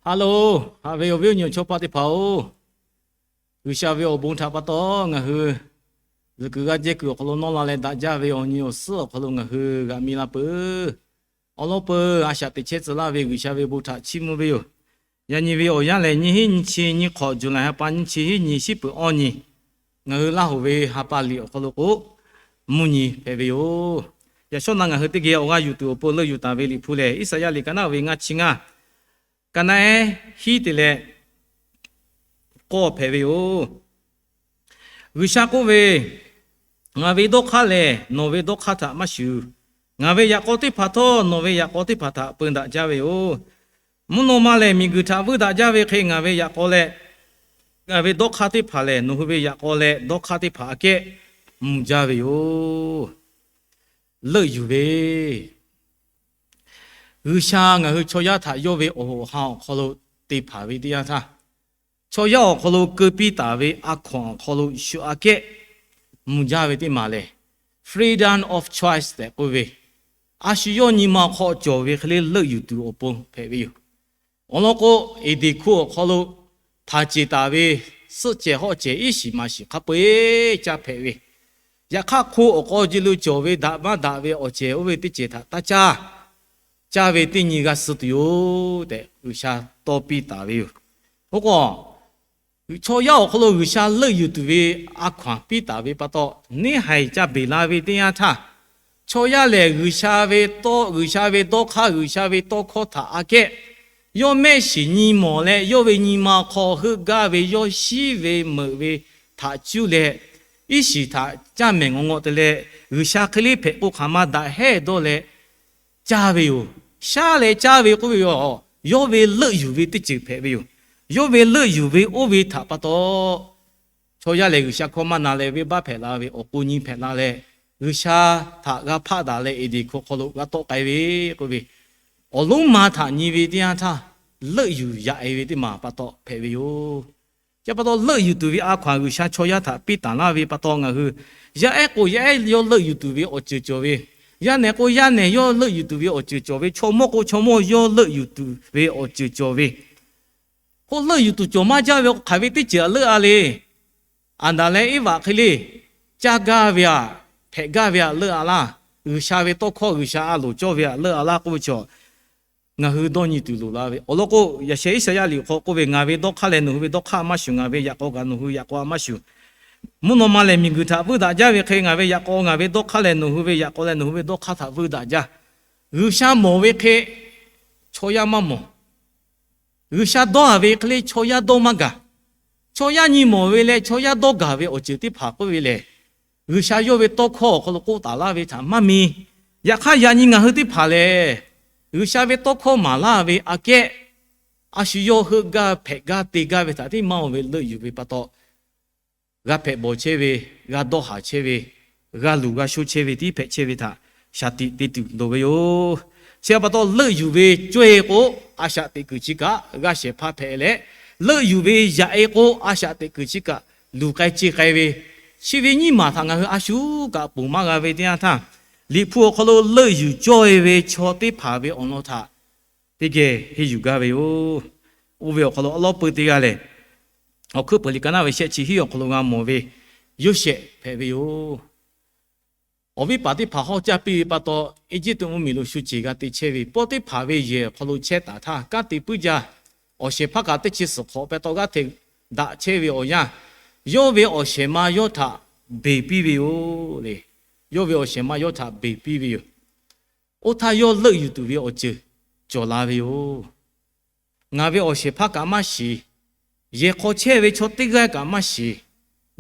Ha loˬ, haꞈ ve awˬ viˉ awˬ nyi awˬ chawˇ paˆ teˇ hpaˍ-oˬ, G'uiˬsha ve awˬ bon htaꞈ pa taw ngaˬ hui zuhꞈ kuiˬ g'aˇ jehˇ kuiˬ awˬ hk'aw lo nawˇ la leh daꞈ jaˇ ve awˬ nyi awˬ suhˉ awˬ hk'aw lo ngaˬ hui g'aꞈ mi la peuˬ. Awˬ lawn peuˬ a shaꞈ teꞈ chehˇ tcuh laˇ ve G'uiˬsha ve bon htaꞈ chiˇ mvuh ve yoˬ. Yaꞈ nyi ve awˬ yanˇ lehˬ, nyiˇ hinˉ nyiˇ chi nyiˇ hk'awꞈ, July ha pa nyiˇ chi hiˉ nyi, shiˉ peuˬ awˇ nyi, ngaˬ hui Laˇ hoˍ ve ha pa liꞈ awˬ hk'aw lo k'o, mvuhˇ nyi hpehꞈ ve yoˬ. Yaꞈ shawˉ naˆ ngaˬ hui teˇ geh awˬ g'aˇ yuˬ tuˬ awˬ pon leuˆ yuˬ taˍ ve Liꞈ hpu lehˬ, Iˉsaˍyaˆ liꞈ ka naˆ ve ngaˇ chi ngaˇ, ka naˆ ehˉ hiˉ te leh k'awˇ hpehꞈ ve yoˬ. G'uiˬsha k'oˆ ve, Ngaˬ ve dawˇ hk'aˇ lehˬ nawˬ ve dawˇ hk'aˇ htaꞈ maˇ shuˍ. Ngaˬ ve yaꞈ k'aw teˇ hpaˍ htawˇ nawˬ ve yaꞈ k'aw teˇ hpaˍ htaꞈ peu daꞈ jaˇ ve yoˬ. Mvuhˇ naw ma lehˬ miˬguiˬ htaꞈ vuiˇ daꞈ jaˇ ve hk'e, ngaˬ ve yaꞈ k'aw leh ngaˬ ve dawˇ hk'aˇ teˇ hpaˍ lehˬ nawˬ hui ve yaꞈ k'aw leh dawˇ hk'aˇ teˇ hpaˍ aꞈ kehˉ mvuh jaˇ ve yoˬ. Leuˆ yuˬ ve G'uiˬsha ngaˬ hui chaw yaˇ htaꞈ yawˇ ve awˬ hoꞈ awˬ ha awˬ hk'aw lo te hpanˍ ve teˇ yanˇ htaˇ, chaw yaˇ awˬ hk'aw lo keu piˇ taˍ ve a hkawnˍ awˬ hk'aw lo shu aꞈ kehˉ mvuh jaˇ ve teˇ maˬ lehˬ, freedom of choice tehꞈ k'oˆ ve, a shu yawˇ nyi ma hk'aw cawˬ ve hk'e le leuˆ yuˬ tuˬ awˬ pon hpehꞈ ve yoˬ. Awˬ lawn k'o, Eˍdenˍ hkuˇ awˬ hk'aw lo hpanˍ ceˬ taˍ ve suhˆ cehˬ hawˆ cehˬ iˉ shiˍ maˍ shiˍ hk'a peu-eˬ caˇ hpehꞈ ve, yaꞈ hk'aˇ hko awˬ k'aw ji lo cawˬ ve daꞈ maˇ daꞈ ve awˬ cehˬ oˇ ve teˇ cehˬ htaꞈ taˇ caˇ. Caˇ ve teˇ nyi g'a suh tuˬ yoˬ tehꞈ G'uiˬsha tawˇ piˇ taˍ ve yoˬ. Oˇ k'o, chaw yaˇ awˬ hk'aw lo G'uiˬsha leuˆ yuˬ tuˬ ve a hkawnˍ piˇ taˍ ve pa taw, neˇ haiˬ ca beˬ la ve teˇ yanˇ htaˇ, chaw yaˇ lehˬ G'uiˬsha ve tawˇ, G'uiˬsha ve dawˇ hk'aˇ, G'uiˬsha ve tawˇ hkawˇ htaꞈ aꞈ kehˉ yawˇ mehˆ shiˍ nyi mawˬ leh, yawˇ ve nyi ma hk'aw heuˆ gaˇ ve, yawˇ shiˉ ve meuꞈ ve htaꞈ cuˇ leh, iˉ shiˍ htaꞈ caˇ mehˍ ngawˬ ngawˆ te leh, G'uiˬsha hk'e le hpehꞈ k'o hk'aˬ ma daꞈ hehˉ dawˇ leh caˇ ve yoˬ. Shaˉ leh caˇ ve k'oˆ ve yoˬ. Yawˇ ve leuˆ yuˬ ve teˇ ceuˬ hpehꞈ ve yoˬ. Yawˇ ve leuˆ yuˬ ve oˇ ve htaꞈ pa taw, chaw yaˇ lehˬ G'uiˬsha hkawˇ maˇ na leh venˇbaˆ hpehꞈ la ve, awˬ k'o nyi hpehꞈ la leh, G'uiˬsha htaꞈ g'a hpaˆ daꞈ leh Eˍdenˍ hkuˇ hk'aw lo g'a tawˆ k'ai ve k'oˆ ve, awˬ lonˉ ma htaꞈ nyi ve teˇ yanˇ htaˇ, leuˆ yuˬ yaꞈ e ve teˇ maˬ pa taw hpehꞈ ve yoˬ. Chi pa taw leuˆ yuˬ tuˬ ve a hkawnˍ G'uiˬsha chaw yaˇ htaꞈ piˇ taˍ laˇ ve pa taw ngaˬ hui, yaˇ ehˉ k'o yaˇ ehˉ yawˇ leuˆ yuˬ tuˬ ve awˬ ceuˬ cawˬ ve, yaˇ nehˬ k'o yaˇ nehˬ yawˇ leuˆ yuˬ tuˬ ve awˬ ceuˬ cawˬ ve, chaw mawˇ k'o chaw mawˇ yawˇ leuˆ yuˬ tuˬ ve awˬ ceuˬ cawˬ ve, k'oˆ leuˆ yuˬ tuˬ cawˬ maˇ jaˇ ve k'o, hk'aˬ ve teˇ ceuˬ aꞈ leuˆ a le. Aˍdanˍ leh Eˇvaꞈ hk'e le, caˇ gaˇ ve aꞈ, hpehꞈ gaˇ ve aꞈ leuˆ a laˇ. G'uiˬsha ve tawˇ hkawˇ, G'uiˬsha a loˍ cawˇ ve aꞈ leuˆ a laˇ k'oˆ ve chaw, ngaˬ hui dawˇ nyi tuˬ loˍ la ve. Awˬ lawn k'o, yaꞈ sheh Iˉsaˍyaˆ liꞈ awˬ hk'aw k'oˆ ve, Ngaˬ ve dawˇ hk'aˇ leh nawˬ hui ve dawˇ hk'aˇ maˇ shuˍ. Ngaˬ ve yaꞈ k'aw kaꞈ nawˬ hui yaꞈ k'aw a maˇ shuˍ. Mvuhˇ naw ma lehˬ miˬguiˬ htaꞈ vuiˇ daꞈ jaˇ ve hk'e, ngaˬ ve yaꞈ k'aw, ngaˬ ve dawˇ hk'aˇ leh nawˬ hui ve yaꞈ k'aw leh nawˬ hui ve dawˇ hk'aˇ htaꞈ vuiˇ daꞈ jaˇ. G'uiˬsha mawˬ ve hk'e chaw yaˇ maˇ mawˬ. G'uiˬsha dawˇ a ve hk'e le chaw yaˇ dawˇ maˇ gaˬ. Chaw yaˇ nyi mawˬ ve leh chaw yaˇ dawˇ gaˬ ve awˬ ceuˬ teˇ hpaˍ k'oˆ ve lehˬ, G'uiˬsha yawˇ ve tawˇ hkawˇ awˬ hk'aw lo k'oˆ taˍ laˇ ve htaꞈ maˇ mi. Yaꞈ hk'aˇ yaꞈ nyi ngaˬ hui teˇ hpaˍ lehˬ, G'uiˬsha ve tawˇ hkawˇ maˍ laˇ ve aꞈ kehˉ, a shu yawˇ heuˆ gaˇ hpehꞈ gaˇ te gaˇ ve htaꞈ tiˉ maˇ oˬ ve leuˆ yuˬ ve pa taw, g'a hpehꞈ bawˬ chehˇ ve, g'a dawˇ haˍ chehˇ ve, g'a luˬ g'a shonˇ chehˇ ve tiˉ hpehꞈ chehˇ ve htaꞈ shaˍ tiꞈ te tuˬ loˍ ve yoˬ. Chi pa taw leuˆ yuˬ ve cawˇ e k'o, a shaꞈ teꞈ kuiˬ chi kaꞈ g'a shehˍ hpaˇ hpehꞈ leh, leuˆ yuˬ ve yaꞈ e k'o, a shaꞈ teꞈ kuiˬ chi kaꞈ luˬ k'ai ce k'ai ve, chi ve nyiˇ maˬ htaꞈ ngaˬ hui a shu kaꞈ ponˬ maˇ g'a ve teˇ yanˇ htaˇ, Liꞈ hpu awˬ hk'aw lo leuˆ yuˬ cawˇ e ve chaw teˇ hpaˍ ve awˬ lawn htaꞈ teˇ geh henˇ yuˬ gaˇ ve yoˬ. Oˇ ve awˬ hk'aw lo awˉ lawˉ peu teˇ g'aˇ lehˬ, Awˬ hkuiˉ peuˬ liꞈ ka naˆ ve shehˆ chi hiˉ awˬ hk'aw lo g'a mawˬ ve Yoˇsehꞈ hpehꞈ ve yoˬ. Awˬ viˉ paˍ teˇ hpaˍ hawˇ caˇ piˇ ve pa taw, Eˇjiˇtuꞈ mvuhˇmiˬ lo shu ceˬ g'a te chehˇ ve, pawˆ teˇ hpaˍ ve yehˬ awˬ hk'aw lo chehˇ taˍ htaˇ, kanˉ te puiˉ jaˇ. Awˬ shehˍ hpaˇ kaꞈ teˇ chi suhˍ hk'awꞈ pa taw g'aˇ hteꞈ daꞈ chehˇ ve awˬ yanˇ, yawˇ ve awˬ shehˍ ma yawˇ htaꞈ beˬ piˇ ve yoˬ le. Yawˇ ve awˬ shehˍ ma yawˇ htaꞈ beˬ piˇ ve yoˬ. Oˇ htaˇ yawˇ leuˆ yuˬ tuˬ ve awˬ ceuˬ cawˬ la ve yoˬ. Ngaˬ ve awˬ shehˍ hpaˇ kaꞈ maˇ shiˍ. Yehˬ hk'aw chehˇ ve chaw teˇ g'aˇ kaꞈ maˇ shiˍ.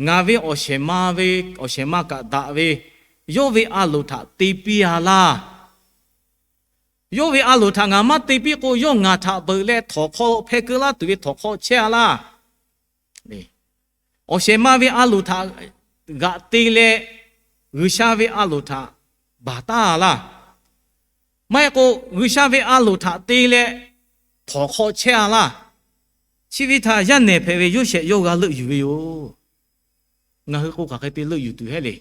Ngaˬ ve awˬ shehˍ ma ve, awˬ shehˍ ma kaꞈ daꞈ ve, yawˇ ve a loˍ htaꞈ te piˇ a laˇ. Yawˇ ve a loˍ htaꞈ ngaˬ maˇ te piˇ k'o, yawˇ ngaˬ htaꞈ beuꞈ leh htawnˍ hk'aw hpeh keu laˇ tuˬ ve htawnˍ hk'aw chehˇ a laˇ. Awˬ shehˍ ma ve a loˍ htaꞈ g'aꞈ te leh, G'uiˬsha ve a loˍ htaꞈ baˬ taˉ a laˇ. Maˇ heˆ k'o, G'uiˬsha ve a loˍ htaꞈ te leh htawnˍ hk'aw chehˇ a laˇ. Chi ve htaꞈ yaˇ nehˬ hpehꞈ ve Yoˇsehꞈ yawˇ g'a leuˆ yuˬ ve yoˬ. Ngaˬ hui k'o hk'aˬ hk'e te leuˆ yuˬ tuˬ hehˉ le.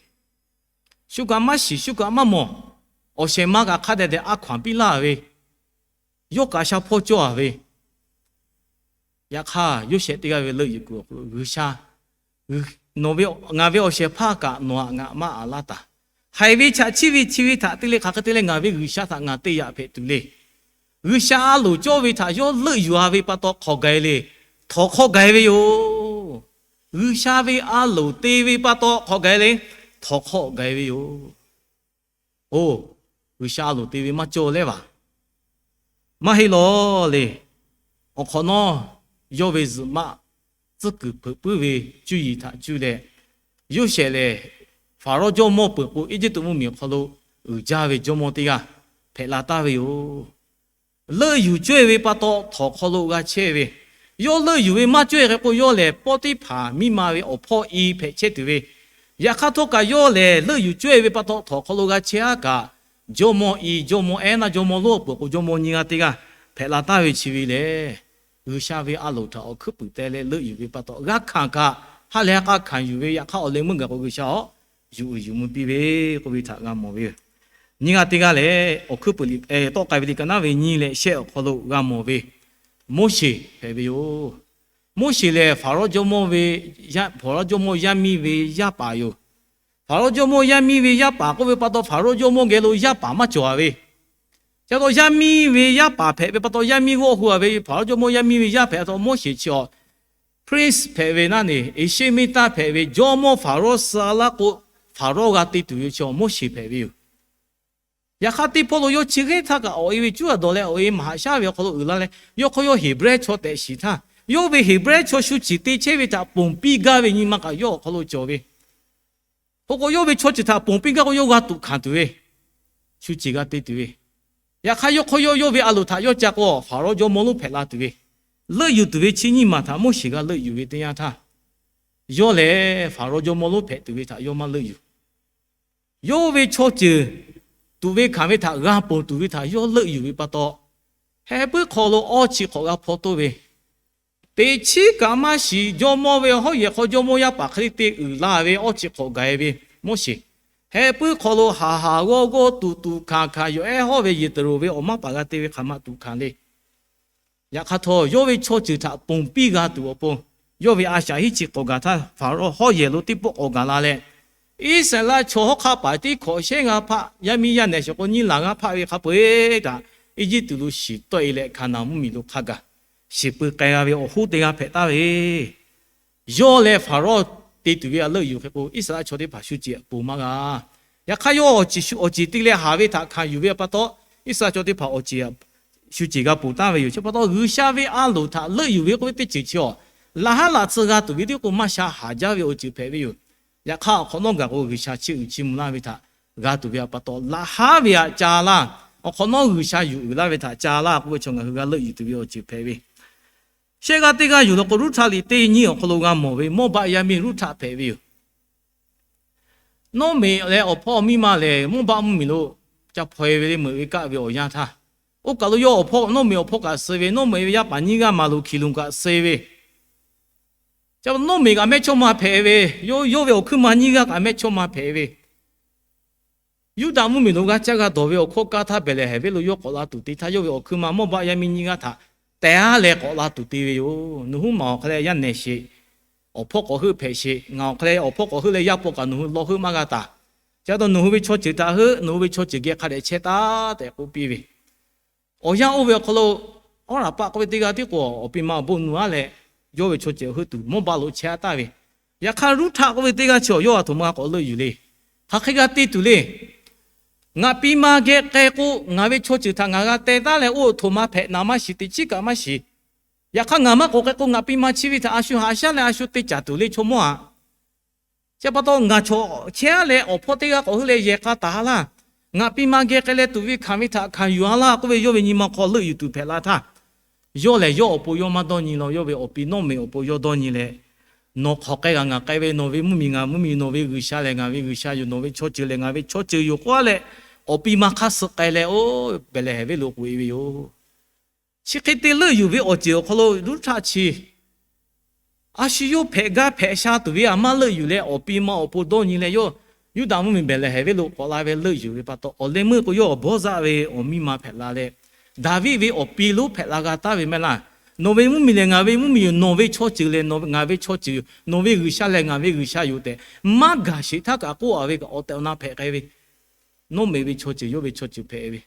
Shu kaꞈ maˇ shiˍ, shu kaꞈ maˇ mawˬ. Awˬ shehˍ ma kaꞈ hk'a dehꞈ dehꞈ a hkaw anˬ piˇ laˇ ve, yawˇ kaꞈ sha hpawˇ cawˇ a ve, Yaꞈ hk'aˇ, Yoˇsehꞈ teˇ g'aˇ ve leuˆ yuˬ kuiˬ awˬ hk'aw lo G'uiˬsha, nawˬ ve, ngaˬ ve awˬ shehˍ hpaˇ kaꞈ nawˬ htaꞈ ngaˬ maˇ aꞈ laˇ taˍ. Haiˬ ve chaꞈ chiˇ ve chi ve htaꞈ te leh hk'aˬ hk'e te leh ngaˬ ve G'uiˬsha htaꞈ ngaˬ te yaꞈ hpehꞈ tuˬ le. G'uiˬsha a loˍ cawˇ ve htaꞈ yawˇ leuˆ yuˬ-a ve pa taw hk'aw gaˬ-e le, htawnˍ hk'aw gaˬ-e ve yoˬ. G'uiˬsha ve a loˍ te ve pa taw hk'aw gaˬ-e le, htawnˍ hk'aw gaˬ-e ve yoˬ. Oˇ, G'uiˬsha a loˍ te ve maˇ cawˇ lehˉ vaˬ. Maˇ heˆ lawˬ le. Awˬ hk'awꞈ nawˉ, yawˇ ve zuhꞈ maˆ tcuhˉ kuiˬ hpeuꞈ puiˉ ve cuˇ yiˍ htaꞈ cuˇ leh, Yoˇsehꞈ lehˬ Hpaˍrawˇ jawˇmawˇ peuˬ k'o, Eˇjiˇtuꞈ mvuhˇmiˬ awˬ hk'aw lo uiˍ jaˇ ve jawˇmawˇ teˇ g'aˇ hpehꞈ la taˍ ve yoˬ. Leuˆ yuˬ cawehˇ ve pa taw htawnˍ hk'aw lo g'a chehˇ ve, yawˇ leuˆ yuˬ ve maˇ cawehˇ hk'e k'o, yawˇ lehˬ Pawˇtiˇhpaˍ miˇ ma ve awˬ hpawˇ i hpehꞈ chehˇ tuˬ ve, yaꞈ hk'aˇ htawˇ kaꞈ yawˇ lehˬ leuˆ yuˬ cawehˇ ve pa taw htawnˍ hk'aw lo g'a chehˇ-a kaꞈ, jawˇmawˇ i, jawˇmawˇ ehˉ naˆ jawˇmawˇ lonˉ awˬ peuˬ k'o jawˇmawˇ nyiˇ g'aˇ teˇ g'aˇ hpehꞈ la taˍ ve chi ve lehˬ, G'uiˬsha ve a loˍ htaꞈ awˬ hkuiˉ puiˍ teh leh leuˆ yuˬ ve pa taw g'a hkanˍ kaꞈ, ha lehˬ ha k'a hkanˍ yuˬ ve, yaꞈ hk'aˇ awˬ leh meuˇ gaˬ k'o G'uiˬsha awˬ yuˬ uiˍ yuˬ mvuh piˇ ve k'oˆ ve htaꞈ g'a mawˬ ve yoˬ. Nyiˇ g'aˇ teˇ g'aˇ lehˬ, awˬ hkuiˉ puiˍ liꞈ tawˆ k'ai ve liꞈ ka naˉ ve nyiˇ leh shehˆ awˬ hk'aw lo g'a mawˬ ve Moˉseˍ hpehꞈ ve yoˬ. Moˉseˍ lehˬ Hpaˍrawˇ jawˇmawˇ ve, Hpaˍrawˇ jawˇmawˇ yaˇ miˇ ve yaˇ paˍ yoˬ. Hpaˍrawˇ jawˇmawˇ yaˇ miˇ ve yaˇ paˍ k'oˆ ve pa taw, Hpaˍrawˇ jawˇmawˇ geh lo yaˇ paˍ maˇ cawˬ-a ve, ca taw yaˇ miˇ ve yaˇ paˍ hpehꞈ ve pa taw, yaˇ miˇ g'awˇ hu-a ve Hpaˍrawˇ jawˇmawˇ yaˇ miˇ ve yaˇ hpehꞈ taw, Moˉseˍ chi awˬ prince hpehꞈ ve naˆ ne, eˍsheˇmiˇtaˇ hpehꞈ ve jawˇmawˇ Hpaˍrawˇ suh-a laˇ k'o, Hpaˍrawˇ g'a te tuˬ ve chi awˬ Moˉseˍ hpehꞈ ve yoˬ. Yaꞈ hk'aˇ teˇ hpawˇ lo yawˇ chi hk'e htaˇ kaꞈ awˬ e ve cuˉ-a dawˬ leh awˬ e maˍ haꞈ shaˉ ve awˬ hk'aw lo uiˍ la leh, yawˇ hk'aw yawˇ Heˍbrehˇ chaw tehꞈ shiˍ htaˇ, yawˇ ve Heˍbrehˇ chaw shu ciˍ te chehˇ ve htaꞈ ponˬ piˇ gaˇ ve nyi ma kaꞈ yawˇ awˬ hk'aw lo cawˬ ve. K'o k'o, yawˇ ve chaw ceuˬ htaꞈ ponˬ piˇ gaˇ k'o, yawˇ g'a tuꞈ hkanˍ tuˬ ve, shu ciˍ g'a te tuˬ ve. Yaꞈ hk'aˇ yawˇ hk'aw yawˇ, yawˇ ve a loˍ htaꞈ yawˇ ca k'o, Hpaˍrawˇ jawˇmawˇ lonˉ hpehꞈ la tuˬ ve, leuˆ yuˬ tuˬ ve chi nyiˇ maˬ htaꞈ Moˉseˍ g'a leuˆ yuˬ ve teˇ yanˇ htaˇ, yawˇ lehˬ Hpaˍrawˇ jawˇmawˇ lonˉ hpehꞈ tuˬ ve htaꞈ yawˇ maˇ leuˆ yuˬ. Yawˇ ve chaw ceuˬ tuꞈ ve hkanˍ ve htaꞈ g'a ponˬ tuˬ ve htaꞈ yawˇ leuˆ yuˬ ve pa taw, heh puiˉ hk'aw lo awˇ chi hk'awꞈ g'a hpaw toˆ ve, teꞈ chiˉ kaꞈ maˇ shiˍ, jawˇmawˇ ve hawˉ yehˬ hk'aw jawˇmawˇ yaˇ paˍ hk'e le te uiˍ la ve awˇ chi hk'awꞈ gaˬ-e ve Moˉseˍ, heh puiˉ hk'aw lo haˍ haˍ g'awˇ g'awˇ tuꞈ tuꞈ hkanˍ hkanˍ, yawˬ ehˉ hawˉ ve Yeˍteˍroˍ ve awˬ maˇ paˍ g'a te ve hk'aˬ ma tuꞈ hkanˍ le. Yaꞈ hk'aˇ htawˇ, yawˇ ve chaw ceuˬ htaꞈ ponˬ piˇ g'a tuˬ awˬ pon, yawˇ ve a shaꞈ hiˉ chi k'awꞈ gaˬ htaˇ, Hpaˍrawˇ hawˉ yehˬ lo teˇ pawˆ k'awꞈ gaˬ la leh, Iˉsaˍreˍlaˆ chaw hawˉ hk'aˆ paˍ teˇ hkawꞈ shehˉ ngaˇ hpaˆ, yaˇ miˇ yaˇ nehˬ shawˍ k'o nyiˇ laˬ ngaˇ hpaˆ ve hk'a peu-eˬ kaꞈ, Eˇjiˇtuꞈ lo shiˍ tawˆ-e leh Hkaˍnanˍ mvuhˇmiˬ lo hk'a gaˬ shiˍ pui k'ai g'a ve awˬ hoˉ teˇ g'aˇ hpehꞈ taˍ ve, yawˇ leh Hpaˍrawˇ te tuˬ ve a leuˆ yuˬ hk'e k'o, Iˉsaˍreˍlaˆ chaw teˇ hpaˍ shu ceˬ ponˬ maˇ g'a. Yaꞈ hk'aˇ yawˇ awˬ ceˬ shu awˬ ceˬ te leh haˍ ve htaꞈ hkanˍ yuˬ ve pa taw, Iˉsaˍreˍlaˆ chaw teˇ hpaˍ awˬ ceˬ shu ceˬ g'a ponˬ taˍ ve yoˬ. Chi pa taw, G'uiˬsha ve a loˍ htaꞈ leuˆ yuˬ ve k'oˆ ve teˇ ceuˬ chi awˬ, laꞈ haˉ laꞈ tsuhˇ g'a tuˬ ve teˇ k'o maˇ sha haˍ jaˇ ve awˬ ceuˬ hpehꞈ ve yoˬ. Yaꞈ hk'aˇ, awˬ hk'awꞈ nawˉ gaˬ k'o G'uiˬsha chiˇ uiˍ chiˇ mvuh laˇ ve htaꞈ g'a tuˬ ve pa taw, laꞈ haˉ ve htaꞈ ca laˇ, awˬ hk'awꞈ nawˉ G'uiˬsha yuˬ uiˍ laˇ ve htaꞈ ca laˇ k'oˆ ve chaw ngaˬ hui g'a leuˆ yuˬ tuˬ ve awˬ ceuˬ hpehꞈ ve. Shehˆ g'aˇ teˇ g'aˇ yuˬ law k'o, Ruˉhtaˆ liꞈ teˇ nyiˇ awˬ hk'aw lo g'a mawˬ ve Mawˇbaˆ yaˇ miˇ Ruˉhtaˆ hpehꞈ ve yoˬ. Nawˉmeꞈ leh awˬ hpawˇ miˇ ma lehˬ, Mawˇbaˆ mvuhˇmiˬ lo ca hpaw-e ve le, meuꞈ ve kaˆ ve awˬ yanˇ htaˇ, oˇ kaˬ lo yawˇ awˬ hpawˇ Nawˉmeꞈ awˬ hpawˇ kaꞈ suh ve, Nawˉmeꞈ ve yaˇ paˍ nyiˇ g'aˇ Maˍloˍhkiˍlonˍ kaꞈ suh ve, ca Nawˉmeꞈ kaꞈ mehˇchawˇma hpehꞈ ve, yawˇ ve awˬ hkuiˉ ma nyiˇ g'aˇ kaꞈ mehˇchawˇma hpehꞈ ve, Yuˇdaꞈ mvuhˇmiˬ lo g'a caˇ g'a dawˬ ve awˬ hkawˇ kaˇ htaˇ Behˍlehˍhehnˍ venˇ lo yawˇ k'awꞈ la tuˬ te htaˇ, yawˇ ve awˬ hkui ma Mawˇbaˆ yaˇ miˇ nyiˇ g'aˇ htaꞈ teh-a leh k'awꞈ la tuˬ te ve yoˬ. Nawˬ huiˉ maˬ awˬ hk'aw leh yaˇ nehˬ sheˍ, awˬ hpawˇ k'awꞈ heuˆ hpehꞈ sheˍ. Ngaˬ awˬ hk'aw leh awˬ hpawˇ k'awꞈ heuˆ leh yaˇ paw kaꞈ nawˬ hui law heuˆ maˇ g'a taˍ. Chi pa taw nawˬ hui ve chaw ceuˬ htaꞈ heuˆ, nawˬ hui ve chaw ceuˬ geh hk'a dehꞈ chehˇ taˉ tehꞈ k'oˆ piˇ ve, awˬ yanˇ oˇ ve awˬ hk'aw lo Awˉraˍpaˆ k'oˆ ve teˇ g'aˇ tiˉ k'o, awˬ pi ma awˬ bon nuˬ-a leh, yawˇ ve chaw ceuˬ heuˆ tuˬ Mawˇbaˆ lo chehˇ-a taˍ ve. Yaꞈ hk'aˇ, Ruˉhtaˆ k'oˆ ve teˇ g'aˇ chi awˬ yawˇ a htoꞈ ma k'awꞈ leuˆ yuˬ le. Hk'aˬ hk'e g'a te tuˬ le. Ngaˬ pi ma geh k'ai k'o, ngaˬ ve chaw ceuˬ htaꞈ ngaˬ g'a teh taˉ leh, oˇ htoꞈ ma hpehꞈ naˍ maˇ shiˍ, teꞈ chiˉ kaꞈ maˇ shiˍ. Yaꞈ hk'aˇ, ngaˬ maˇ k'awꞈ k'ai k'o, ngaˬ pi ma chi ve htaꞈ a shu haꞈ shaˉ leh a shu te caˍ tuˬ le chaw mawˇ-a. Chi pa taw, ngaˬ chaw chehˇ-a leh awˬ hpawˇ teˇ g'aˇ k'awꞈ heuˆ leh yehˬ k'a taˍ-a laˇ. Ngaˬ pi ma geh k'ai leh tuˬ ve hkanˍ ve htaꞈ hkanˍ yuˬ-a laˇ k'oˆ ve, yawˇ ve nyi ma hk'aw leuˆ yuˬ tuˬ hpehꞈ la htaˇ, yawˇ lehˬ yawˇ awˬ pon yawˇ maˇ dawˇ nyi law. Yawˇ ve awˬ pi Nawˉmeꞈ awˬ pon yawˇ dawˇ nyi leh, Nawˬ hk'aw k'ai kaꞈ ngaˬ k'ai ve, nawˬ ve mvuhˇmiˬ ngaˬ mvuhˇmiˬ, nawˬ ve G'uiˬsha lehˬ ngaˬ ve G'uiˬsha yoˬ, nawˬ ve chaw ceuˬ lehˬ ngaˬ ve chaw ceuˬ yoˬ k'oˆ-a leh, awˬ pi ma hk'aˇ suh k'ai leh, oˇ Behˍlehˍhehnˍ venˇ lo k'oꞈ-e ve yoˬ. Chi hk'e te leuˆ yuˬ ve awˬ ceuˬ awˬ hk'aw lo Ruˉhtaˆ chi a shu yawˇ hpehꞈ gaˇ hpehꞈ sha tuˬ ve aꞈ maˇ leuˆ yuˬ leh, awˬ pi ma awˬ pon dawˇ nyi leh, yawˇ Yuˇdaꞈ mvuhˇmiˬ Behˍlehˍhehnˍ venˇ lo k'awꞈ la ve leuˆ yuˬ ve pa taw, awˬ leh meuˇ k'o yawˇ awˬ bawˇ zaˆ ve awˬ miˇ ma hpehꞈ la leh, Daˍviˆ ve awˬ pi lonˉ hpehꞈ la g'a taˍ ve mehˆ laˇ. Nawˬ ve mvuhˇmiˬ lehˬ ngaˬ ve mvuhˇmiˬ yoˬ. Nawˬ ve chaw ceuˬ lehˬ ngaˬ ve chaw ceuˬ yoˬ. Nawˬ ve G'uiˬsha lehˬ ngaˬ ve G'uiˬsha yoˬ tehꞈ maˇ gaˬ sheˍ htaˇ kaꞈ k'oˆ a ve kaꞈ awˬ tehˬ awˬ na hpehꞈ k'ai ve, nawˉ meꞈ ve chaw ceuˬ yawˇ ve chaw ceuˬ hpehꞈ ve.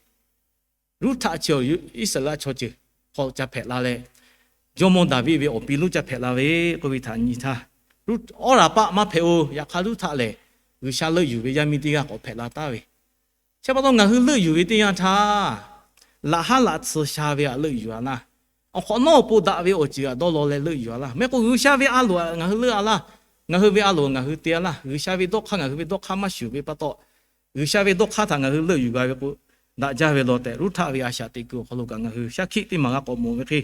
Ruˇhtaˆ chi Iˉsaˍreˍlaˆ chaw ceuˬ hk'aw ca hpehꞈ la leh, jawˇmawˇ Daˍviˆ ve awˬ pi lonˉ ca hpehꞈ la ve k'oˆ ve htaꞈ nyi htaˇ, awˉ laˬ paˆ maˇ hpehꞈ-oˬ. Yaꞈ hk'aˇ Ruˇhtaˆ lehˬ, G'uiˬsha leuˆ yuˬ ve yaˇ miˇ teˇ g'aˇ k'awꞈ hpehꞈ la taˍ ve. Chi pa taw ngaˬ hui leuˆ yuˬ ve teˇ yanˇ htaˇ, laꞈ haˉ laꞈ tsuh sha ve htaꞈ leuˆ yuˬ a laˇ. Awˬ hk'awꞈ nawˉ awˬ pon daꞈ ve awˬ ceuˬ htaꞈ dawˇ law leh leuˆ yuˬ a laˇ. Mehˆ k'o G'uiˬsha ve a loˍ htaꞈ ngaˬ hui leuˆ a laˇ. Ngaˬ hui ve a loˍ ngaˬ hui te a laˇ. G'uiˬsha ve dawˇ hk'aˇ ngaˬ hui ve dawˇ hk'aˇ maˇ shuˍ ve pa taw, G'uiˬsha ve dawˇ hk'aˇ htaꞈ ngaˬ hui leuˆ yuˬ g'a ve k'o, daꞈ jaˇ ve law tehꞈ Ruˇhtaˆ ve a shaꞈ teꞈ kuiˬ awˬ hk'aw lo kaꞈ ngaˬ hui shaˉ hkiˆ teˇ maˬ g'a k'awꞈ mawˬ ve hk'e,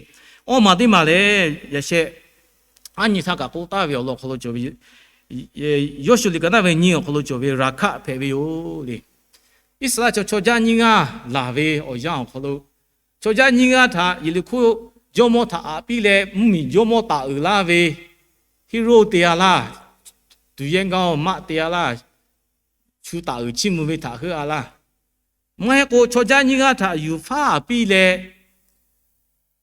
awˇ maˬ teˇ maˬ lehˬ yaꞈ sheh aˉ nyi htaˇ kaꞈ k'oˆ taˍ ve awˬ lawn awˬ hk'aw lo cawˬ ve Yawˇshuˆ liꞈ ka naˆ ve nyi awˬ hk'aw lo cawˬ ve Raˍhkaˆ hpehꞈ ve yoˬ le. Iˉsaˍreˍlaˆ chaw chaw jaˇ nyiˇ g'aˇ laˬ ve awˬ yanˇ awˬ hk'aw lo, chaw jaˇ nyiˇ g'aˇ htaꞈ Yeˍriˆhkoˇ jawˇmawˇ htaꞈ aꞈ piˇ leh mvuhˇmiˬ jawˇmawˇ taˍ uiˍ laˇ ve Heˍroˆ te a laˇ. Tuˍ yehˇ gaˇ-oˬ, maˆ te a laˇ. Shu taˍ uiˍ chiˇ mvuh ve htaꞈ heuˆ a laˇ. Maˇ heˆ k'o chaw jaˇ nyiˇ g'aˇ htaꞈ yuˬ faˉ aꞈ piˇ leh,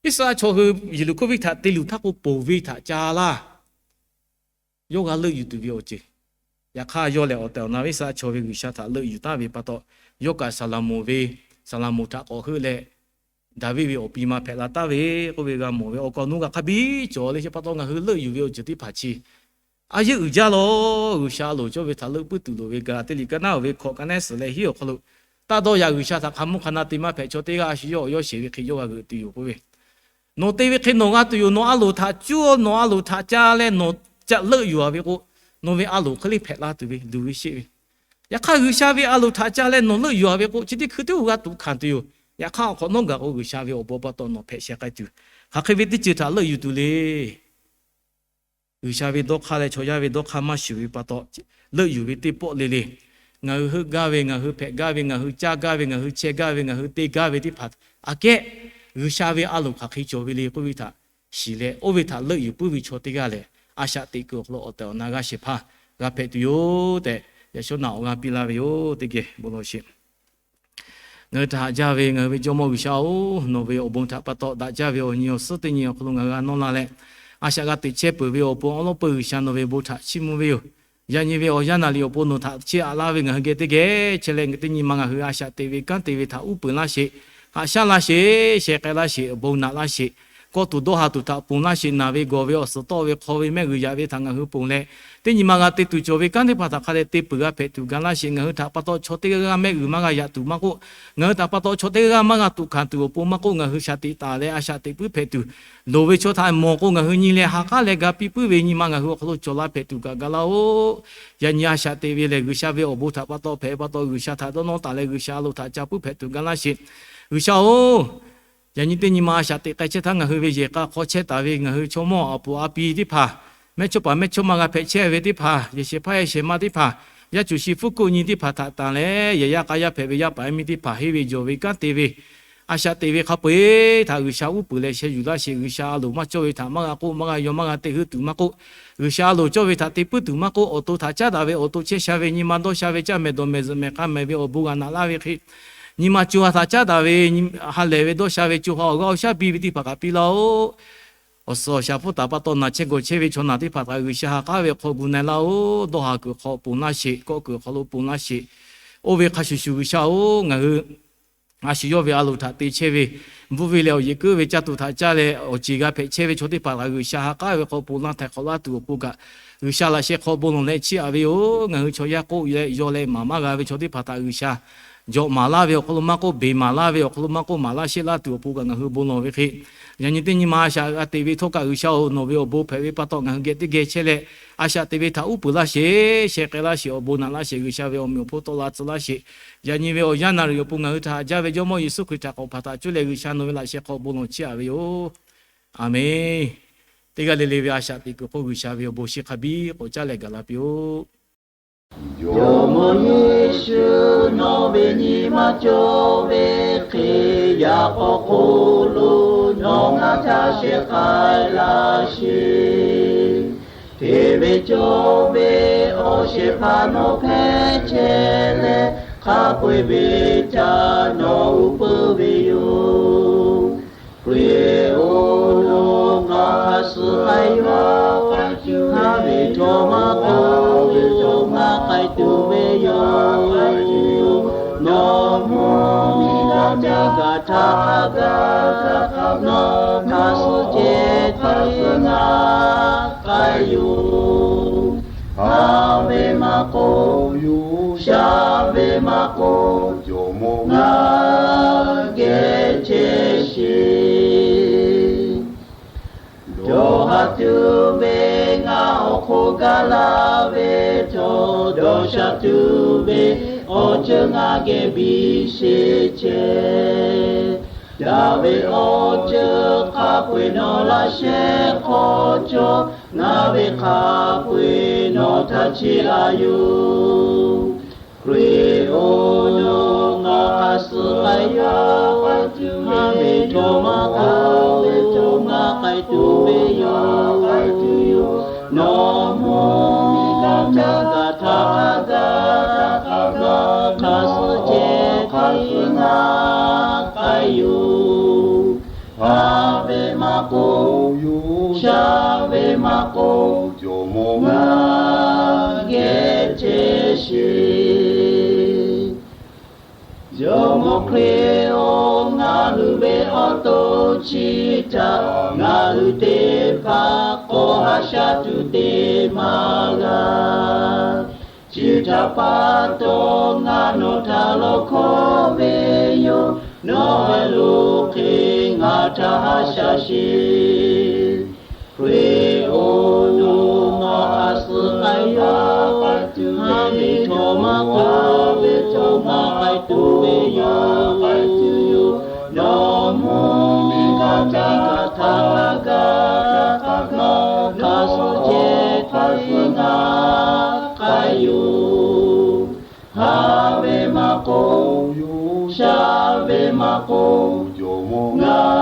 Iˉsaˍreˍlaˆ chaw hui Yeˍriˆhkoˇ venˇ htaꞈ te luˬ htaˇ k'o ponˬ ve htaꞈ ca laˇ. Yawˇ g'a leuˆ yuˬ tuˬ ve awˬ ceuˬ. Yaꞈ hk'aˇ yawˇ lehˬ awˬ tehˬ awˬ na ve Iˉsaˍreˍlaˆ chaw ve G'uiˬsha htaꞈ leuˆ yuˬ taˍ ve pa taw, yawˇ kaꞈ Saˍlaˍmonˍ ve, Saˍlaˍmonˍ htaꞈ k'awꞈ heuˆ leh, Daˍviˆ ve awˬ pi ma hpehꞈ la taˍ ve k'oˆ ve g'a mawˬ ve awˬ kaˍ awˬ nu g'a hk'a biˇ cawˬ le. Chi pa taw ngaˬ hui leuˆ yuˬ ve awˬ ceuˬ teˇ hpaˍ chi a yeˇ uiˍ jaˇ lawˬ. G'uiˬsha a loˍ cawˇ ve htaꞈ leuˆ puiˉ tuˬ loˍ ve Gaˍlaˍtiˆ liꞈ ka naˆ oˬ ve hkawꞈ ka naˆ suhˍ leh hiˉ awˬ hk'aw lo, taˇ dawˇ yaꞈ G'uiˬsha htaꞈ hk'a mvuhˇ hk'a na te maˇ hpehꞈ chaw teˇ g'aˇ a shu yawˇ awˬ yawˇ sheˍ ve hk'e yawˇ g'a g'euꞈ tuˬ yoˬ k'oˆ ve. Nawˬ te ve hk'e nawˬ g'a tuˬ yoˬ. Nawˬ a loˍ htaꞈ cuˇ, nawˬ a loˍ htaꞈ ca leh nawˬ ca leuˆ yuˬ a ve k'o, nawˬ ve a loˍ hk'e le hpehꞈ la tuˬ ve luˬ ve sheˆ ve. Yaꞈ hk'aˇ G'uiˬsha ve a loˍ htaꞈ ca leh nawˬ leuˆ yuˬ a ve k'o, chi teˇ hkui teˇ g'aˇ g'a tuꞈ hkanˍ tuˬ yoˬ. Yaꞈ hk'aˇ awˬ hk'awꞈ nawˉ gaˬ k'o G'uiˬsha ve awˬ bon pa taw nawˬ hpehꞈ sheh k'ai tuˬ, hk'aˬ hk'e ve teˇ ceuˬ htaꞈ leuˆ yuˬ tuˬ le. G'uiˬsha ve dawˇ hk'aˇ leh chaw yaˇ ve dawˇ hk'aˇ maˇ shuˍ ve pa taw, leuˆ yuˬ ve teˇ pawˆ le le. Ngaˬ hui heuˆ gaˇ ve, ngaˬ hui hpehꞈ gaˇ ve, ngaˬ hui caˇ gaˇ ve, ngaˬ hui chehˇ gaˇ ve, ngaˬ hui te gaˇ ve teˇ hpaˍ aꞈ kehˉ, G'uiˬsha ve a loˍ hk'aˬ hk'e cawˬ ve le k'oˆ ve htaꞈ shiˍ leh, oˇ ve htaꞈ leuˆ yuˬ puiˉ ve chaw teˇ g'aˇ lehˬ, a shaꞈ teꞈ kuiˬ awˬ hk'aw lo awˬ tehˬ awˬ na g'aˇ shehˍ hpaˇ g'a hpehꞈ tuˬ yoˬ tehꞈ, yaꞈ shawˉ naꞈ awˬ g'aˇ piˇ laˇ ve yoˬ. Teˇ geh bon lawˬ sheˍ. Ngaˬ hui htaꞈ haꞈ jaˇ ve ngaˬ hui ve Jawˇmawˇ G'uiˬsha-oˬ, nawˬ ve awˬ bon htaꞈ pa taw daꞈ jaˇ ve awˬ nyi awˬ suhˉ teˇ nyi awˬ hk'aw lo ngaˬ hui g'a nawˇ la leh, a shaꞈ g'a teꞈ chehˇ peuˬ ve awˬ pon awˉ lawˉ peuˬ G'uiˬsha nawˬ ve bon htaꞈ chiˇ mvuh ve yoˬ. Yaꞈ nyi ve awˬ yanˇ naˍ riˍ awˬ pon nawˬ htaꞈ chiˇ aꞈ laˇ ve ngaˬ hui geh teˇ geh chehˇ leh, teˇ nyi ma ngaˬ hui a shaꞈ teꞈ ve kanˉ te ve htaꞈ uˉ peunˍ laˇ sheˍ. Haꞈ shaˉ laˇ sheˍ, sheh k'ai laˇ sheˍ, awˬ bon naꞈ laˇ sheˍ. Kawˆ tuˬ dawˇ ha tuˬ htaꞈ ponˬ laˇ sheˍ. Naˬ ve gawˬ ve awˬ suhˍ tawˆ ve hk'aw ve mehˆ g'uiˬ yaꞈ ve htaꞈ ngaˬ hui ponˬ leh, teˇ nyi ma g'a te tuˬ cawˬ ve kanˉ teˇ hpaˍ htaꞈ hk'a dehꞈ te peuˬ g'a hpehꞈ tuˬ ga laˇ sheˍ. Ngaˬ hui htaꞈ pa taw chaw teˇ g'aˇ g'aˇ mehˆ g'uiˬ maˇ g'a yaꞈ tuˬ maˇ k'oˆ, ngaˬ hui htaꞈ pa taw chaw teˇ g'aˇ g'aˇ maˇ g'a tuꞈ hkanˍ tuˬ awˬ pon maˇ k'oˆ, ngaˬ hui shaꞈ teꞈ taˍ leh a shaꞈ teꞈ puiˉ hpehꞈ tuˬ, loˍ ve chaw htaꞈ mawˬ k'o ngaˬ hui nyi leh ha k'aˉ leh ga piˇ puiˉ ve nyi ma ngaˬ hui awˬ hk'aw lo cawˬ la hpehꞈ tuˬ kaꞈ ga laˇ-oˆ. Yaꞈ nyi a shaꞈ teꞈ ve lehˬ G'uiˬsha ve awˬ bon htaꞈ pa taw hpehꞈ pa taw, G'uiˬsha htaꞈ dawˇ nawˇ taˍ leh G'uiˬsha a loˍ htaꞈ ca puiˉ hpehꞈ tuˬ ga laˇ sheˍ. G'uiˬsha-oˬ, yaꞈ nyi teˇ nyi ma a shaꞈ teꞈ k'ai chehˇ htaˇ ngaˬ hui ve yehˬ k'a hk'aw chehˇ taˍ ve ngaˬ hui chaw mawˇ a puˍ a pi teˇ hpaˍ, mehˇchawˇpaˍ mehˇchawˇma g'a hpehꞈ chehˇ ve teˇ hpaˍ, yehˬ shehˍ hpaˇ yehˬ shehˍ ma teˇ hpaˍ, yaˇ cuˬ shi hpfuhˇ kuˆ nyi teˇ hpaˍ htaꞈ tanˬ leh, yehˬ yaˇ k'a yaˇ hpehꞈ ve yaˇ paˍ yaˇ miˇ teˇ hpaˍ henˇ ve jawˬ ve kanˉ te ve, a shaꞈ teꞈ ve hk'a peu-eˬ htaꞈ G'uiˬsha uˉ peunˍ leh sheh yuˬ laˇ sheˍ. G'uiˬsha a loˍ maˇ cawˇ ve htaꞈ maˇ g'a k'oˆ, maˇ g'a yaw, maˇ g'a te heuˆ tuˬ maˇ k'oˆ, G'uiˬsha a loˍ cawˇ ve htaꞈ te puiˉ tuˬ maˇ k'oˆ, awˬ to htaꞈ caˉ daꞈ ve awˬ to chehˇ sha ve nyi ma dawˇ sha ve caˇ mehˍ dawˬ mehˍ zuhꞈ mehˍ k'a mehˍ ve awˬ bon g'a naꞈ laˇ ve hk'e, nyi ma co ha htaꞈ caˉ daꞈ ve, ha lehˬ ve dawˇ sha ve co ha awˬ g'aˇ awˬ shaˉ biˇ ve teˇ hpaˍ kaꞈ piˇ laˇ-oˆ. Awˬ suhˍ awˬ shaˍ hpfuhˇ taˍ pa taw naˬ chehˇ gawˬ chehˇ ve chaw naˬ teˇ hpaˍ htaꞈ G'uiˬsha ha k'aˉ ve hk'aw gu na-e laˇ-oˆ. Dawˇ ha kuiˬ hk'aw ponˬ laˇ sheˍ, kawˆ kuiˬ hk'aw lo ponˬ laˇ sheˍ. Oˇ ve hk'a shuˍ shuˍ G'uiˬsha-oˬ, ngaˬ hui a shu yawˇ ve a loˍ htaꞈ te chehˇ ve, bvuhˇ ve leh awˬ yeꞈ keuˆ ve caˇ tuˬ htaꞈ caˇ leh awˬ ceˬ g'a hpehꞈ chehˇ ve chaw teˇ hpaˍ htaꞈ G'uiˬsha ha k'aˉ ve hk'aw ponˬ laˇ htaiˍ hk'awꞈ laˇ tuˬ awˬ pon kaꞈ, G'uiˬsha laꞈ sheh hk'aw bon lawˬ leh chiˇ aꞈ ve yoˬ. Ngaˬ hui chaw yaˇ k'oˆ leh yaw leh maˍ maˇ g'a ve chaw teˇ hpaˍ htaꞈ G'uiˬsha jawꞈ maˍ laˇ ve awˬ hk'aw lo maˇ k'oˆ, beˬ maˍ laˇ ve awˬ hk'aw lo maˇ k'oˆ, maˍ laˇ sheˆ laˇ tuˬ awˬ pon kaꞈ ngaˬ hui bon lawˬ ve hk'e, yaꞈ nyi teˇ nyi ma a shaꞈ g'a teꞈ ve htawˇ kaꞈ G'uiˬsha-oˬ, nawˬ ve awˬ bon hpehꞈ ve pa taw ngaˬ hui geh teˇ geh chehˇ leh, a shaꞈ teꞈ ve htaꞈ uˉ peunˍ laˇ sheˍ, sheh k'ai laˇ sheˍ, awˬ bon naꞈ laˇ sheˍ, G'uiˬsha ve awˬ meꞈ awˬ hponˇ tawˆ la tcuh laˇ sheˍ. Yaꞈ nyi ve awˬ yanˇ naˬ riˍ awˬ pon ngaˬ hui htaꞈ haꞈ jaˇ ve Jawˇmawˇ Yeˍsuˆ Hkriꞈ htaꞈ k'awꞈ hpaˍ htaꞈ cuˇ leh G'uiˬsha nawˬ ve laꞈ sheh hk'aw bon lawˬ chiˇ aꞈ ve yoˬ. Aˬmenˍ. Teˇ g'aˇ le le ve a shaꞈ teꞈ kuiˬ hk'oˆ G'uiˬsha ve awˬ bon shiˍ hk'a biˇ k'awꞈ caˉ leh gaˬ la piˇ-oˆ. Jawˇmawˇ Yeˍsuˆ, nawˬ ve nyi ma cawˇ ve hk'e, yaꞈ k'aw hk'oˆ lo nawˬ ngaˬ htaꞈ sheh k'ai laˇ sheˍ. Hteˇ ve cawˇ ve awˬ shehˍ hpaˇ nawˬ hpehꞈ chehˇ leh, hk'a peu-eˬ ve htaꞈ nawˬ uˉ peunˍ ve yoˬ. Hkriꞈ-oˬ, nawˬ suh k'ai yoˬ. Haˉ ve chaw maˇ k'oˆ, chaw maˇ k'ai tuˬ ve yoˬ. Nawˬ mvuhˇ miˬ g'aˇ teˇ kaꞈ htaˇ hk'a gaˇ, nawˬ hk'a suh ceh teˇ g'aˇ k'ai yoˬ. Haˉ ve maˇ k'oˆ, shaˍ ve maˇ k'oˆ, jawˇmawˇ ngaˬ geh chehˇ sheˍ. Dawˬ haˍ tuˬ ve ngaˬ awˬ hk'oˆ gaˬ la ve htawˇ, dawˬ sha tuˬ ve awˬ ceuˬ ngaˬ geh biˇ sheˍ ceh. Daꞈ ve awˬ ceuˬ hk'a peu-eˬ nawˬ laꞈ sheh hk'aw cawˬ, ngaˬ ve hk'a peu-eˬ nawˬ htaꞈ chiˇ aꞈ yoˬ. Hkriꞈ-oˬ, nawˬ hk'a suh k'ai yoˬ. Haˉ ve chaw maˇ k'oˆ, chaw maˇ k'ai tuˬ ve yoˬ. Nawˬ mvuhˇ miˬ g'aˇ teˇ kaꞈ htaˇ hk'a gaˇ, nawˬ hk'a suh ceh teˇ g'aˇ k'ai yoˬ. Haˉ ve maˇ k'oˆ, shaˍ ve maˇ k'oˆ, jawˇmawˇ ngaˬ geh chehˇ sheˍ. Jawˇmawˇ Hkriꞈ-oˬ, ngaˬ hui ve awˬ to chi htaꞈ ngaˬ hui teˇ hpaˍ k'awꞈ haꞈ shaˉ tuˬ te maˇ g'a. Chi htaꞈ pa taw ngaˬ nawˬ htaꞈ lawˬ hkawˇ ve yoˬ. Nawˬ ve lo hk'e ngaˬ htaꞈ haꞈ shaˉ sheˍ. Hkriꞈ-oˬ, nawˬ hk'a suh k'ai yoˬ. Haˉ ve chaw maˇ k'oˆ, ve chaw maˇ k'ai tuˬ ve yoˬ. Nawˬ mvuhˇ miˬ g'aˇ teˇ kaꞈ htaˇ hk'a gaˇ, nawˬ hk'a suh ceh teˇ g'aˇ k'ai yoˬ. Haˉ ve maˇ k'oˆ, shaˍ ve maˇ k'oˆ, jawˇmawˇ ngaˬ